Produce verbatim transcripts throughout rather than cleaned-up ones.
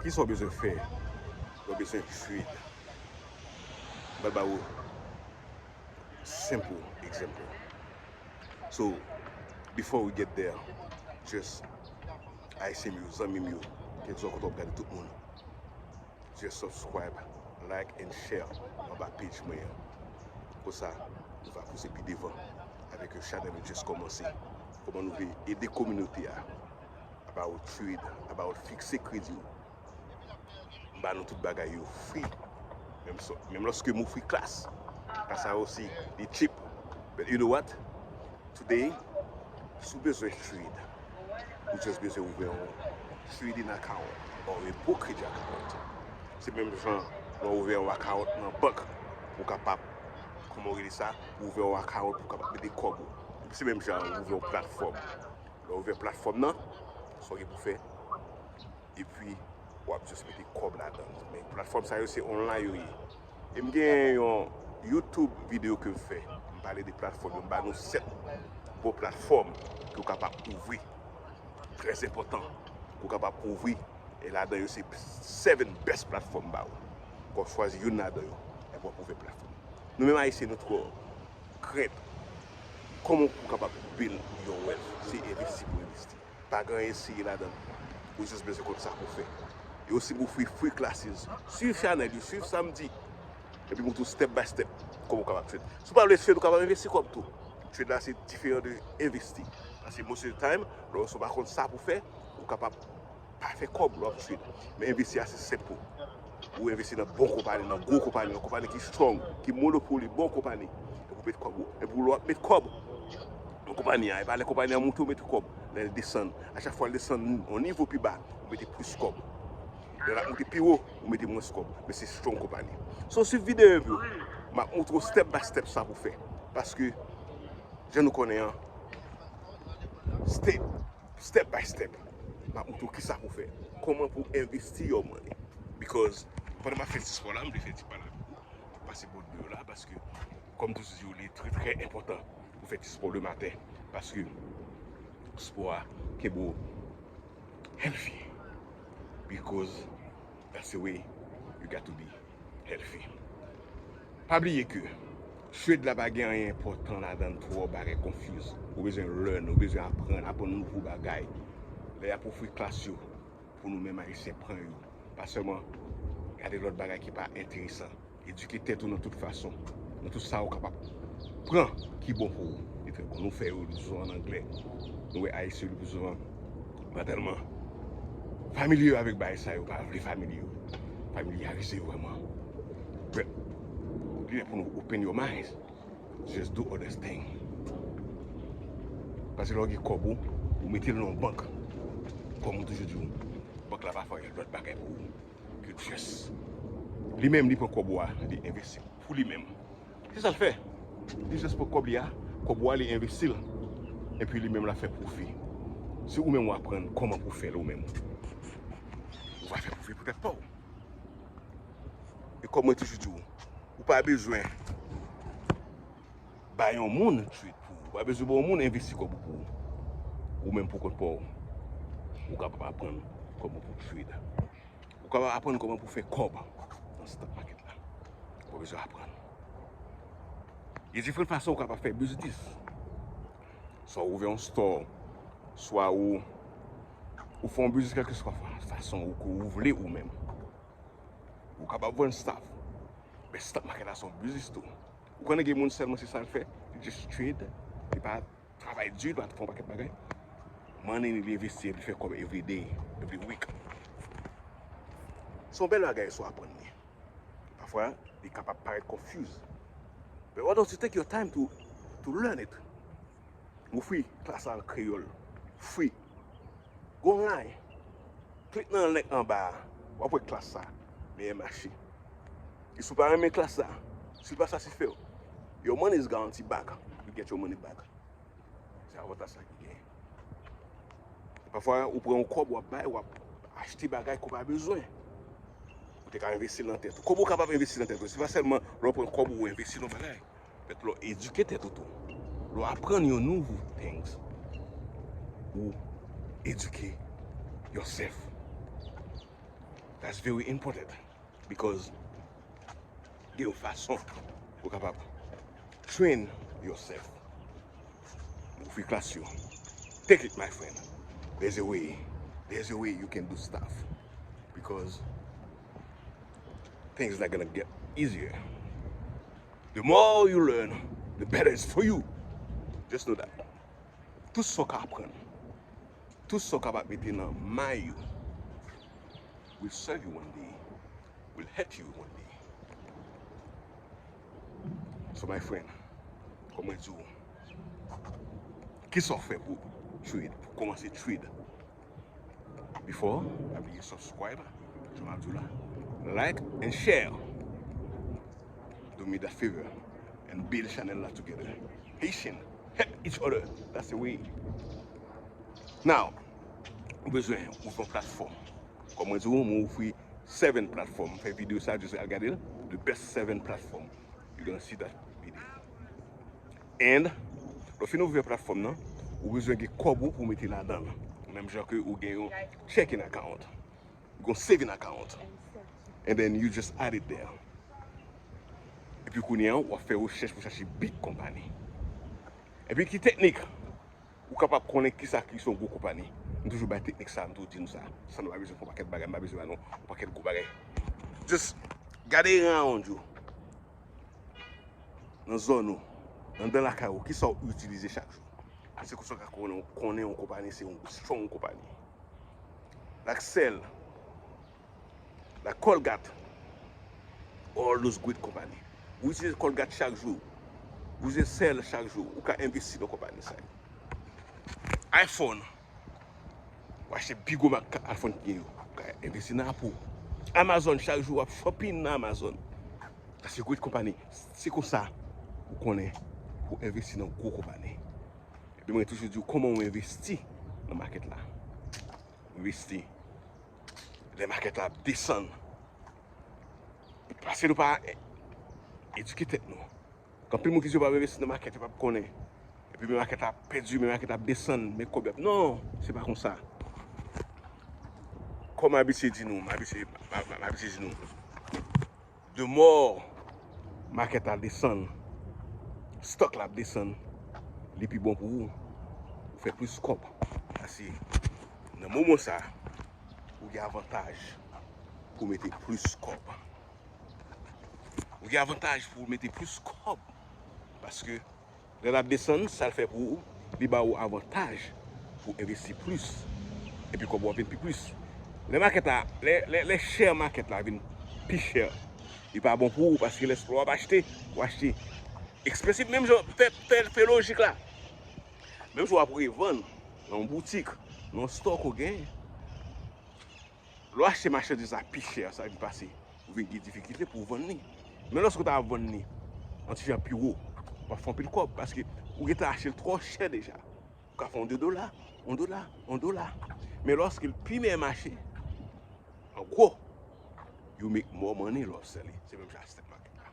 Kisa w bezwen fè? Ou bezwen trade. Mwen ba ou simple example. So, before we get there, just Ayisyen m yo, zanmi m yo, kèlkeswa kote w ap gade tout moun, just subscribe, like and share anba page mwen an. Konsa, nou va pouse pi devan avèk yon chanèl nou just kòmanse. Kòman nou vle ede kominote a about trade, about fikse kredi w. M ba nou tout bagay yo free. Menm so, menm lòske m ofri klas. Klas sa yo osi, li cheap. But you know what? Today, si w bezwen trade, ou just bezwen ouvè yon trading account or a brokerage account. Se menm jan lè w ouvè yon account nan bank pou w kapab, kòman w rele sa, pou ouvè yon account pou w kapab mete kòb ou. Se menm jan ou ouvè yon platfòm. Lè w ouvè platfòm nan, sa w gen pou fè, epi w ap just mete kòb ladan l. Men platfòm sa yo se online yo ye. E m gen yon YouTube videyo ke m fè. M pale de platfòm yo. M ba nou sèt bon platfòm ke w kapab ouvri. Trè enpòtan. Ke w kapab ouvri. E ladan yo se seven best platfòm m ba ou. Kòm chwazi youn ladan yo. Epi w ap ouvè platfòm. Nou menm Ayisyen, nou twò krent. Kòman pou w kapab build your wealth? Se envesti pou envesti. Pa gen anyen serye ladan l. Ou just bezwen konn sa pou w fè. E osi m ofri free classes. Swiv chanèl yo, swiv sa m di. Epi m montre w step by step kòman w kapab trade. Si w pa vle trade, ou kapab envesti kòb tou. Trade la se diferan de envesti. Paske most of the time, lè w pa konn sa pou w fè, ou kapab pa fè kòb lè w ap trade. Men envesti a se senp pou ou envesti nan bon konpayi, nan gwo konpayi, yon konpayi ki strong, ki monopoli, bon konpayi. Epi w met kòb ou. Epi lè w ap met kòb nan konpayi a, e pa lè konpayi a monte ou mete kòb, lè l desann. A chak fwa l desann yon nivo pi ba, ou mete plis kòb. Lè l ap monte pi wo, ou mete mwens kòb. Men se strong konpayi. So, swiv videyo yo. M ap montre w step by step sa pou fè. Paske, jan nou konnen an, step, step by step, m ap montre w kisa pou fè. Kòman pou envesti your money. Because, pandan m ap fè ti spò la, m vle fè ti pale avèk ou. Pase bò de yo la, paske, kòm toujou di w, li trè, trè enpòtan pou fè ti spò le maten. Paske, spò a, kenbe w healthy. Because that's the way you got to be healthy. Pa bliye ke trade la pa gen anyen enpòtan ladan l, twò bagay confuse. Ou bezwen learn, ou bezwen aprann, aprann nouvo bagay. Lè y ap ofri klas yo pou nou menm Ayisyen, pran yo. Pa sèlman gade lòt bagay ki pa enteresan. Edike tèt ou nan tout fason, nan tout sa ou kapab pran ki bon pou ou. E trè bon, nou fè yo, li plis souvan an anglè. Nou wè Ayisyen, li plis souvan pa tèlman familiar avèk bagay sa yo, pa vle familiar, familiarize vrèman. But, li lè pou nou open your minds. Just do other thing. Paske lè w gen kòb ou, ou mete l nan yon bank. Kòm m toujou di w, bank la pa fè lòt bagay pou ou. Ke just li menm, li pran kòb ou a, li envesti pou li menm. Se sa l fè. Li just pran kòb li a, kòb ou a, li envesti l. Epi li menm, l ap fè pwofi. Se ou menm w aprann kòman pou fè l ou menm. Ou va fè pwofi pou tèt pa w. E kòm mwen toujou di w, ou pa bezwen bay yon moun trade pou ou. Ou pa bezwen ba yon moun envesti kòb ou pou ou. Ou menm pou kont pa w, ou kapab aprann kòman pou trade. Ou kapab aprann kòman pou fè kòb nan stock market la. Ou pa bezwen aprann. Gen diferan fason ou kapab fè biznis. Swa ou ouvè yon store, swa ou, ou fè yon biznis kèlkeswa fa-, fason ou, ou vle ou menm. Ou kapab vann staff. Men stock market la se yon biznis tou. Ou konnen gen moun sèlman se sa l fè, li just trade, li pa travay di, li pa fè yon pakèt bagay. Money li envesti, li fè kòb every day, every week. Se yon bèl bagay si w aprann li. Pafwa, li kapab parèt confuse. But why don't you take your time to, to learn it? M ofri klas la an kreyòl. Free. Go online. Klik nan link anba a. W ap wè klas sa. Meyè mache. E si w pa renmen klas sa, si l pa satisfè w, your money is guaranteed back. You get your money back. Se avantaj sa ki genyen. Pafwa, ou pran yon kòb, w ap bay, w ap achte bagay ke w pa bezwen. Ou te ka envesti l nan tèt ou. Kòman ou kapab envesti nan tèt ou? Se pa sèlman lè w pran kòb ou envesti nan bagay. But lè w edike tèt ou tou. Lè w aprann yon nouvo things, ou edike yourself. That's very important because gen yon fason pou kapab train yourself. Ofri klas yo. Take it, my friend. There's a way. There's a way you can do stuff because things not gonna get easier. The more you learn, the better it's for you. Just know that. Tout sa w ka aprann, tout sa w kapab mete nan may ou will serve you one day, will help you one day. So my friend, kòman di w, kisa w fè pou trade, pou kòmanse trade? Before, pa bliye subscribe, jan m ap di w la, like and share. Do me that favor and build channel la together. Haitian, help each other. That's the way. Now, ou bezwen ouvri yon platfòm. Kòm mwen di w, mwen ofri seven platform. Mwen fè videyo sa, just al gade l. The best seven platform. You're gonna see that video. And, lè w fin ouvri platfòm nan, ou bezwen gen kòb ou pou mete ladan l. Menm jan ke ou gen yon checking account, ou gen yon saving account. And then you just add it there. Epi kounye a, w ap fè rechèch pou chache big konpani. Epi ki teknik ou kapab konnen kisa ki se yon gwo konpani. M toujou bay teknik sa, m toujou di nou sa. San nou pa bezwen fè yon pakèt bagay, m pa bezwen ba nou yon pakèt gwo bagay. Just gade around you. Nan zòn ou, anndan lakay ou, kisa w itilize chak jou? Se konsa w ka konnen, konnen yon konpani se yon strong konpani. Like Cell, like Colgate, all those great company. Ou itilize Colgate chak jou, ou itilize Cell chak jou, ou ka envesti nan konpani sa yo. iPhone, w achte pi gwo mak iPhone ki gen yo, ou ka envesti nan Apple. Amazon, chak jou w ap shopping nan Amazon. Sa se great company. Se konsa ou konnen pou envesti nan gwo konpani. Epi mwen toujou di w kòman w envesti nan makèt la. Envesti. Lè makèt la ap desann, paske nou pa edike tèt nou. Gen anpil moun ki di yo p ap envesti nan makèt, yo p ap konnen. Epi men makèt la ap pèdi, men makèt la ap desann, men kòb yo ap. Non, se pa konsa. Kòm m abitye di nou, m abitye, m, m, m abitye di nou, the more makèt la desann, stock la ap desann, li pi bon pou ou. Ou fè plis kòb. Paske nan moman sa, ou gen avantaj pou mete plis kòb. Ou gen avantaj pou w mete plis kòb. Paske lè l ap desann, sa l fè pou ou, li ba ou avantaj pou w envesti plis. Epi kòb ou ap vin pi plis. Lè makèt la, lè, lè, lè share makèt la vin pi chè, li pa bon pou ou, paske lè w ap achte, w achte expensive. Menm jan, fè, fè, fè lojik la. Menm jan w ap revann nan yon boutik, nan yon store ke w genyen, lè w achte machandiz la pi chè, sa vin pase, ou vin gen difikilte pou w vann li. Men lòske w ta vann li yon ti jan pi wo, w ap fè anpil kòb, paske ou gentan achte l twò chè deja. Ou ka fè yon de dola, yon dola, yon dola. Men lòske l pi mè mache, an gwo, you make more money lè w sell li. Se menm jan ak stock market la.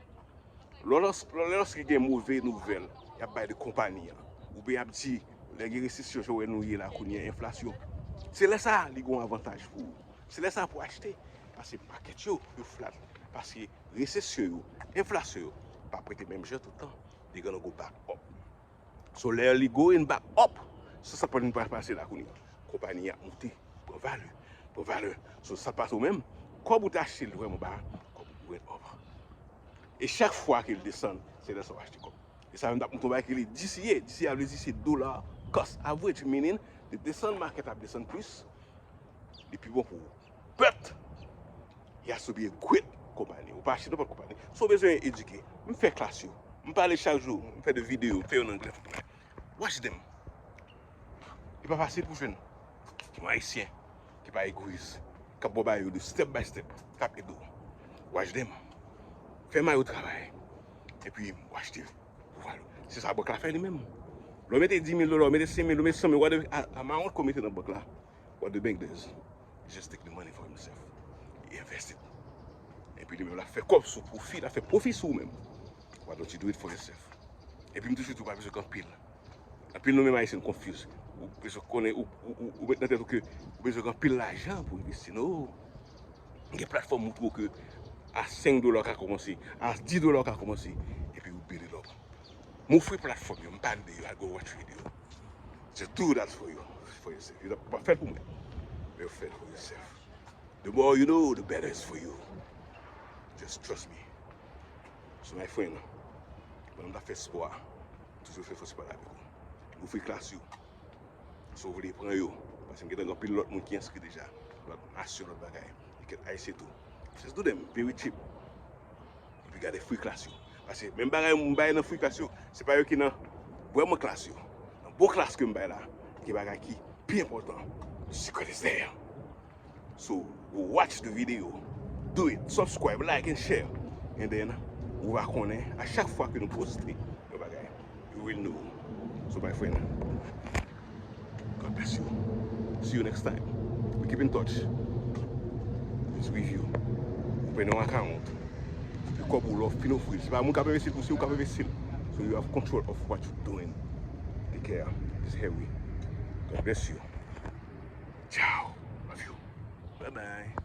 Lòske, lòske gen move nouvèl y ap bay de konpani an, oubyen y ap di, lè gen resesyon, jan w wè nou ye la kounye a, enflasyon, se lè sa a li gen yon avantaj pou ou. Se lè sa a pou w achte. Paske makèt yo, yo flat. Paske resesyon yo, enflasyon yo, pa ap rete menm jan tout tan. They gonna go back up. So lè li going back up, se sa k ap pase la kounye a. Konpani a ap monte, pran valè, pran valè. So sa k ap pase ou menm, kòb ou te achte l vrèman ba, kòb ou went up. E chak fwa ke l desann, se lè sa w achte kòb. E sa menm t ap montre w bagay ki rele D C A. D C A vle di se dollar cost average, meaning li desann, makèt ap desann plis, li pi bon pou ou. But, it has to be a great company. Ou pa achte nenpòt konpani. Si w bezwen edike, m fè klas yo. M pale chak jou, m fè de videyo, m fè yo nan anglè. Watch them. Li pa fasil pou jwenn yon Ayisyen ki pa egoyis, k ap ba w bagay yo de step by step, k ap ede w. Watch them. Fè may yo travay. Epi, w achte pou valè. Se sa bank la fè li menm. Lè w mete dis mil dola, w mete senk mil, w mete san mil, whatever amount ke w mete nan bank la, what the bank does, he just take the money for himself. He invest it. Epi li menm l ap fè kòb sou pwofi, l ap fè pwofi sou ou menm. Why don't you do it for yourself? Epi m toujou di w pa bezwen gen anpil. Anpil nou menm Ayisyen n confuse. Ou bezwen konnen, ou, ou, ou, ou met nan tèt ou ke ou bezwen gen anpil lajan pou envesti. No. Gen platfòm moutre w ke a senk dola w ka kòmanse, a dis dola w ka kòmanse, epi ou build it up. M ofri platfòm yo, m pale de yo, I go watch video. Just do that for you, for yourself. Yo pa fè l pou mwen, men yo fè l for yourself. The more you know, the better it's for you. Just trust me. So my friend, pandan m t ap fè spò a, m toujou fè fòs pale avèk ou. M ofri klas yo. Si w vle pran yo, paske m gentan gen anpil lòt moun ki enskri deja. Lòt nasyon, lòt bagay. Kèk Ayisyen tou. Just do them, very cheap. Epi gade free klas yo. Paske menm bagay m bay nan free klas yo, se pa yo ki nan vrèman klas yo. Nan bon klas ke m bay la, gen bagay ki pi enpòtan. The secret is there. So, watch the video. Do it. Subscribe, like and share. And then, ou va konnen a chak fwa ke nou poste yon bagay. You will know. So, my friend, God bless you. See you next time. We keep in touch. It's with you. Open your account. Epi kòb ou lè w fin ofri l. Se pa moun k ap envesti l pou, se ou k ap envesti l. So you have control of what you doing. Take care. It's heavy. God bless you. Ciao. Love you. Bye bye.